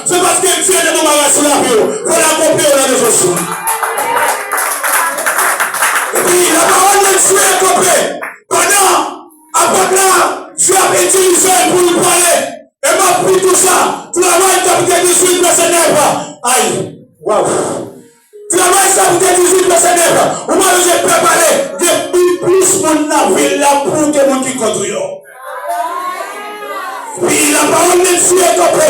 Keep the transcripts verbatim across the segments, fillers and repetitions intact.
Se paske Dye te gen yon bagay sou lavi w. Fò l akonpli w nan non Jezi. Epi, lapawòl de Dye kanpe. Pandan apot la, Dye ap itilize l pou l pale. E m ap li tou sa. Travay, chapit dizuit, vèsè nèf. Ay, waw. Travay, chapit dizuit, vèsè nèf. Ou pa bezwen pè pale. Gen plis moun nan vil la pou ke moun ki kont ou yo. Epi lapawòl de Dye kanpe.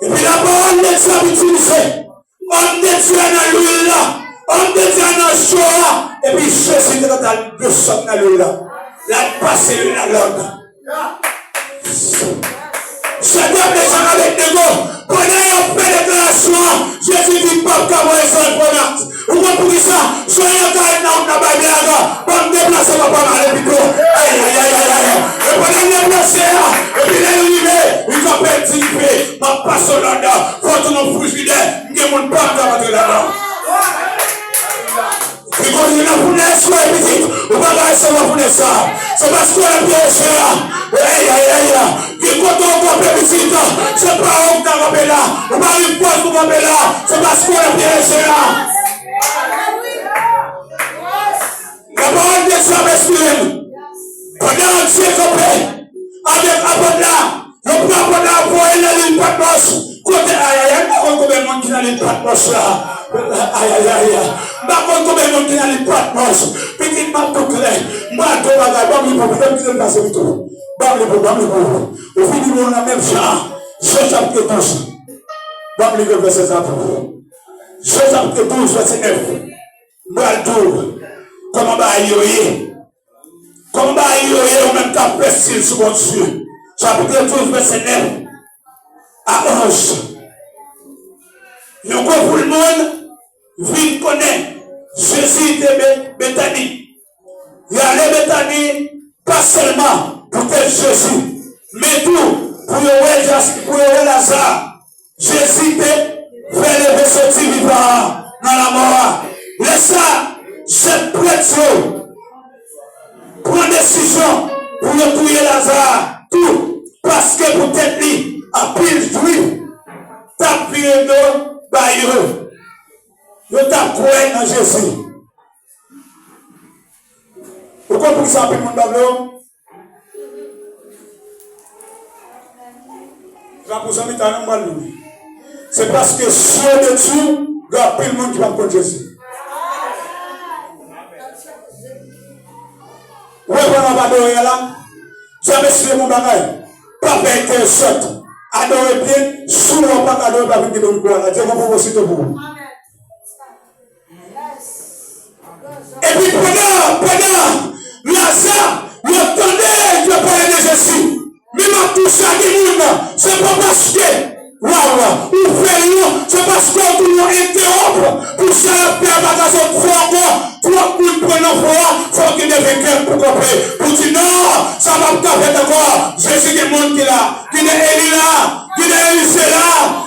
Epi lapawòl de Dye ap itilize. Òm de Dye a nan lwil la. Òm de Dye a nan cho a. Epi Jezi te gentan desann nan lwil la. L al pase lwil la lòd. Chadrak, Mechak avèk Abednego, pandan y ap fè deklarasyon an, Jezi di, "M p ap ka voye zòn pran nòt." Ou konn poukisa? Soleyi an ka ret nan wout la bay blag, ban m deplase, papa m ale pito. Ay, ay, ay, ay, ay. E pandan l deplase a, epi lè l rive, li kanpe, l di, "Li fè, m ap pase w lòd, fò w tounen yon frijidè, m gen moun pa m k ap antre ladan." Li konn gen nan founèz, frè, pitit, ou pa ka resevwa founèz sa. Se paske w nan pye Seyè a. Ay, ay, ay, ay. Gen kote w kanpe, pitit, se pa ou k ta kanpe la. Ou pa gen pòz pou kanpe la. Se paske w nan pye Seyè a. Lapawòl de Dye ap enspire nou. Pandan Dye kanpe avèk apot la, yo pran apot la, voye l nan lil Patmòs. Kote, ay, ay, ay, m pa konn konbyen moun ki nan lil Patmòs la. Ay, ay, ay, ay. M pa konn konbyen moun ki nan lil Patmòs. Pitit, m ap tou klè. M pral di w bagay, ban m li pou mwen, m kite l pase pito. Ban m li pou, ban m li pou. Ou fini bon nan menm jan. Jan chapit douz. Ban m li vèsè sa pou ou. Jan chapit douz, vèsè nèf. M pral di w kòman bagay yo ye. Kòman bagay yo ye, ou menm k ap fè stil sou Bondye? Chapit douz, vèsè nèf a onz. Yon gwo foul moun vin konnen Jezi te Be-, Betani. Y ale Betani pa sèlman pou tèt Jezi, men tou pou yo wè Jas-, pou yo wè Laza. Jezi te fè leve soti vivan an nan lanmò a. Lè sa a, chèf prèt yo pran desizyon pou yo touye Laza tou, paske poutèt li, anpil Jwif t ap vire do ba yo. Yo t ap kwè nan Jezi. Ou konn poukisa anpil moun pa vle w? Drapo zanmi ta nan mwen li. Se paske sou de Dye, gen anpil moun ki p ap konn Jezi. Ou wè pandan w ap adore a la, Dye ap esplike m yon bagay. Pa fè entèresant. Adore byen, si w pa t adore, pa vin kenbe mikwo a la. Dye gon pwopozito pou ou. Epi pandan, pandan Laza, yo tande yo pale de Jezi. Men m ap di w sa, gen moun, se pa paske, waw, ou fè l non, se paske w tou yon entewonp pou sa y ap fè a pa ka sot fò ankò. Twòp moun pran nan fò a, fò w gen de venkè pou kanpe, pou di non, sa p ap ka fèt ankò. Jezi gen moun ki la, gen de Eli la, gen de Elise la,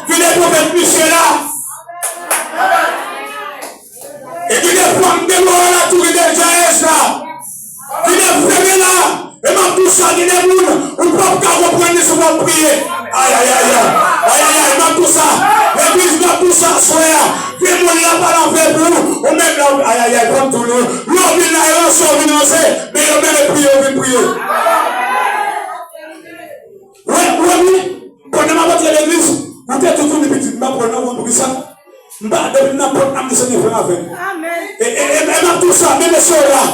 gen de pwofèt Miche la. E gen de fanm Debora la tou, gen de Jayès la, gen de Febe la. E m ap di w sa, gen de moun, ou p ap ka konprann li si w p ap priye. Ay, ay, ay, ay. Ay, ay, ay, m ap di w sa. Legliz, m ap di w sa aswè a. Gen moun la pa nan fè pou ou, ou menm la, ay, ay, ay, fanm tou nou. Lè w vin la, e ranse w vin ranse, men yo menm e priye, yo vin priye. Wè, wè, wi. Pandan m ap antre legliz, ou te tou konnen pitit, m pa pran nan kont pou kisa. M pa, depi m nan pòt la, m di Senyè fè avè m. E, e, e, e m ap di w sa, menm mesye w la,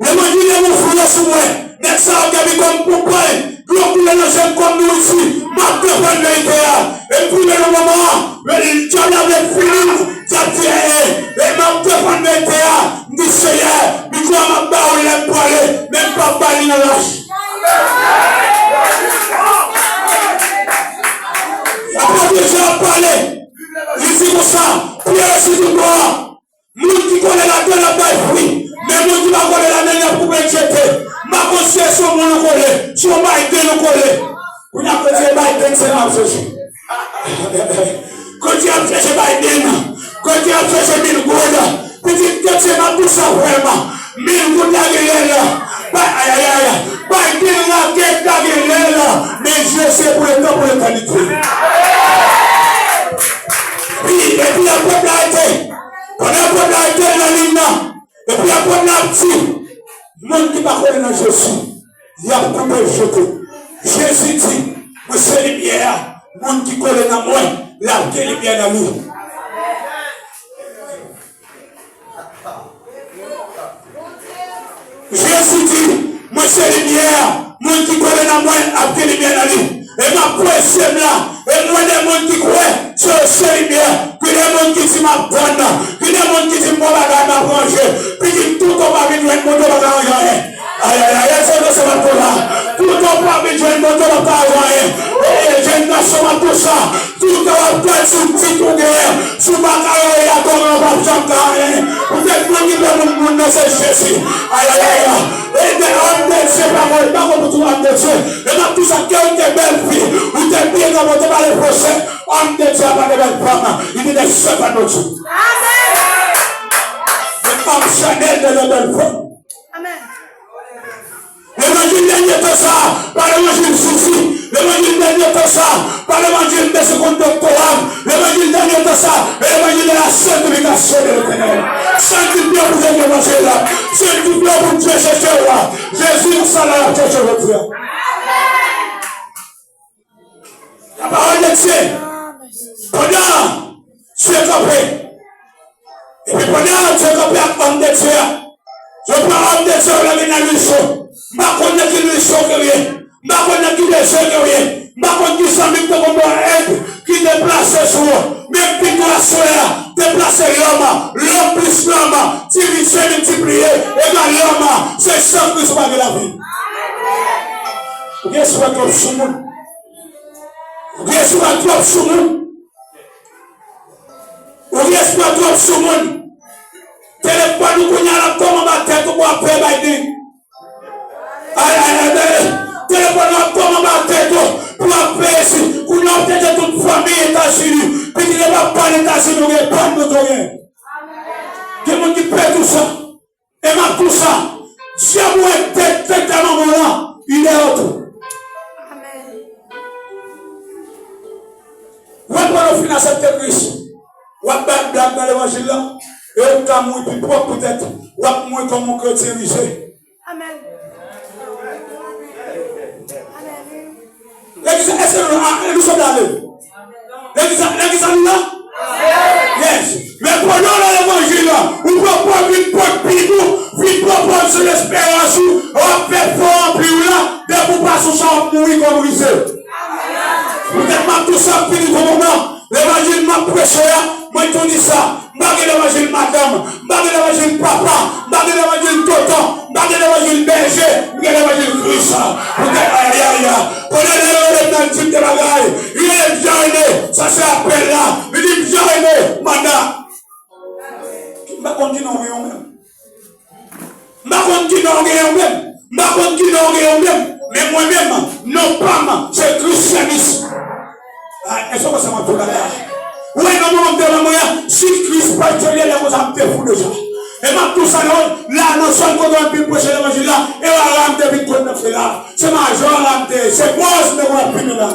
lè mwen vin yon fou yo sou mwen, nèg sa yo gen mi kòm konpay, dlo koule nan je m kòm nouriti, m ap defann verite a. E m rive nan moman an, men dyab la vle fini m, dyab di, e, e, e m ap defann verite a. M di, Seyè, mikwo a m ap ba ou lè m prale, men m p ap ba li nan lach. Apre Jezi ap pale, li di konsa, pyè yo sou tout bò a. Moun ki kole ladan l ap bay fwi, men moun ki pa kole ladan l, y ap koupe, l jete. M pa konn si se sou moun ou kole, si se Biden ou kole. Kounye a, kote Biden se m ap chèche. Kote y ap chèche Biden? Kote y ap chèche mil goud? Pitit, kote m ap di w sa vrèman. Mil goud la gen lè l. Ba-, ay, ay, ay. Biden rakèt la gen lè l. Men Jezi se pou letan, pou letènite. Arete nan liy nan. Epi apot la ap di, moun ki pa kwè nan Jezi, y ap koupe, jete. Jezi di, mwen se limyè a. Moun ki kole nan mwen, l ap gen limyè nan li. Jezi di, mwen se limyè a. Moun ki kwè nan mwen ap gen limyè nan li. E m ap voye zye m la. E m wè de moun ki kwè, se yo se limyè. Gen de moun ki di m ap tann. Gen de moun ki di m bon bagay m ap ranje. Pitit, toutan w pa vin jwenn Bondye, w pa ka ranje anyen. Ayayay, se yo se m ap tann la. Toutan w pa vin jwenn Bondye, w pa ka ranje anyen. E, e, jèn gason, m ap di w sa. Toutan w ap pèdi ti tou genyen, si w pa ka rele a, kòman w p ap janm ka anyen? Poutèt moun ki fè moun, moun nan se Jezi. Ayayay. E de, òm de Dye pa konn, pa konn pou tou òm de Dye. E m ap di w sa, ke w te bèl fi, ou te byen granmoun, ou te pale franse, òm de Dye a pa de bèl fanm, li te de sèvant de Dye. Amèn. De òm Chanel te de bèl fanm. Amèn. Levanjil dènye tan sa a, pa levanjil soufi. Levanjil dènye tan sa a, pa levanjil de segonn doktora. Levanjil dènye tan sa a, e levanjil de la sanctification de l'Éternel. Sanktifye w pou Jezi evanjil la. Sanktifye w pou Dye chèche w la. Jezi nan sa la ap chèche jodi a. La parole de Dieu. Pandan Dye kanpe, epi pandan Dye kanpe ak òm de Dye a, yo pran òm de Dye yo lage nan lwil cho. M pa konn nan ki lwil cho ke w ye. M pa konn nan ki bezwen ke w ye. M pa konn ki zanmi k te konn ba w èd ki deplase sou ou. Men Bib la aswè a deplase lòm, lòm plis lòm, divize, miltipliye, egal lòm. Se san Kris ou pa gen lavi. Ou gen espwa twòp sou moun. Ou gen espwa twòp sou moun. Ou gen espwa twòp sou moun. Telefòn ou kounye a l ap tonbe anba tèt ou pou w ap peye Biden. Ay, ay, ay, ay. Telefòn ou ap tonbe anba tèt ou pou w ap peye si. Kounye a w ap tete tout fanmi Etazini. Pitit yo p ap pale Etazini, ou gen pàn nou tou gen. Gen moun ki peye tou sa. E m ap di w sa, dyab ou enfekte manman w lan, li dèyè w tou. Amèn. Wè, pandan w fin aksepte Kris, w ap bay blag nan levanjil la, e ou ka mouri pi pwòp poutèt w ap mouri kòm yon kretyen rize. Amèn. Amèn. Legliz, èske nou, ah, nou sot ale? Legliz, legliz, nou la? Yes. Men pandan w nan levanjil la, ou pran pòz vin pòz Bib ou, vin pran pòz sou lesperans ou, w ap fè fò anpil la, depi w pa sou sa w ap mouri kòm rize. Poutèt m ap di w sa ap fini yon moman. Levanjil m ap preche a, mwen tou di sa, m pa gen levanjil madanm, m pa gen levanjil papa, m pa gen levanjil tonton, m pa gen levanjil bèje, m gen levanjil Kris. Poutèt, ayayay, pandan nèg yo rele m nan di m de bagay, li rele m Jean René, sa se apèl la, li di m Jean René, manda. M pa konn ki non w gen ou menm. M pa konn ki non w gen ou menm. M pa konn ki non w gen ou menm. Men mwen menm, non pa m, se Christianisme. Ah, èske w konn sa m ap di w la? Ou wè, nan moman m te nan mwen an, si Kris pa t fè l, lè konsa m te fou deja. E m ap di w sa, non, la, nan sèl kote w ap vin preche levanjil la, e la, la, m te vin konn nan fè la. Se majò la, m te, se pòz m te konn ap fini la.